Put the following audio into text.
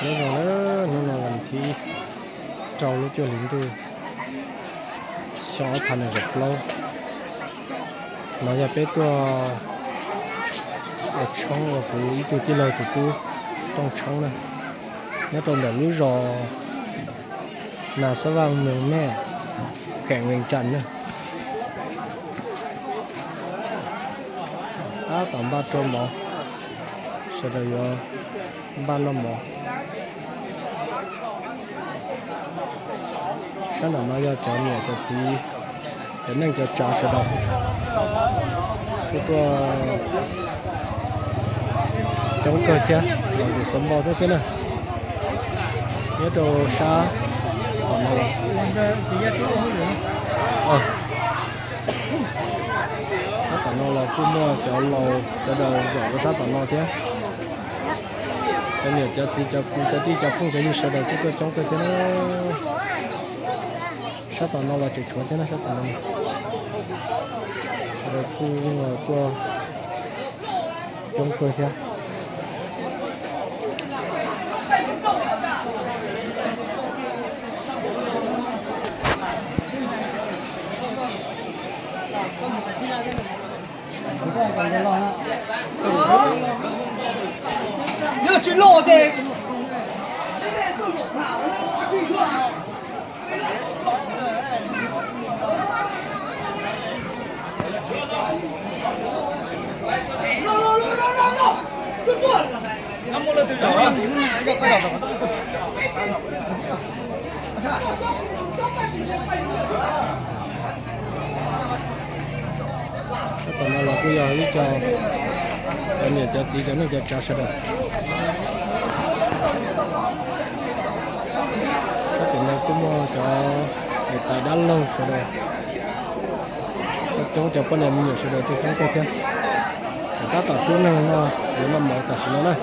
Nyob zoo na, hnub no vas thib rau lub cuaj hlis ntuj xyoo ob phav nees nkaum plaub. No yog peb tuaj ua tshoob ua kuv ib tug tij laug tus tub rooj tshoob na, nyob rau ntawm lub zos Nas Xab Vaj, moos Mej, kheem Vees Cas na. Tab tom npaj rau mov, sawv daws yuav npaj noj mov. Sab nram no yog cov niam cov txiv, cov neej cov tsav sawv daws kuj tuaj coob kawg thiab, los tus xov npau thiab xwb na. Nyob rau sab tom no los, sab tom no los kuj muaj cov laus sawv daws zaum rau sab tom no thiab. Cov niam cov txiv cov kwv cov tij cov phooj cov ywg sawv daws kuj tuaj coob kawg thiab na. Sab tom no los tseem tshuav thiab na, sab tom no sawv daws kuj tuaj coob kawg thiab. Sab tom no los kuj yog ib co cov niam cov txiv cov neej cov tsav sawv daws. Sab tom no kuj muaj cov niam tais dab laug sawv daws, coob cov poj niam me nyuam sawv daws tuaj coob kawg thiab. Tseem tab tom rub neeg noj, yuav noj mov tam sim no na.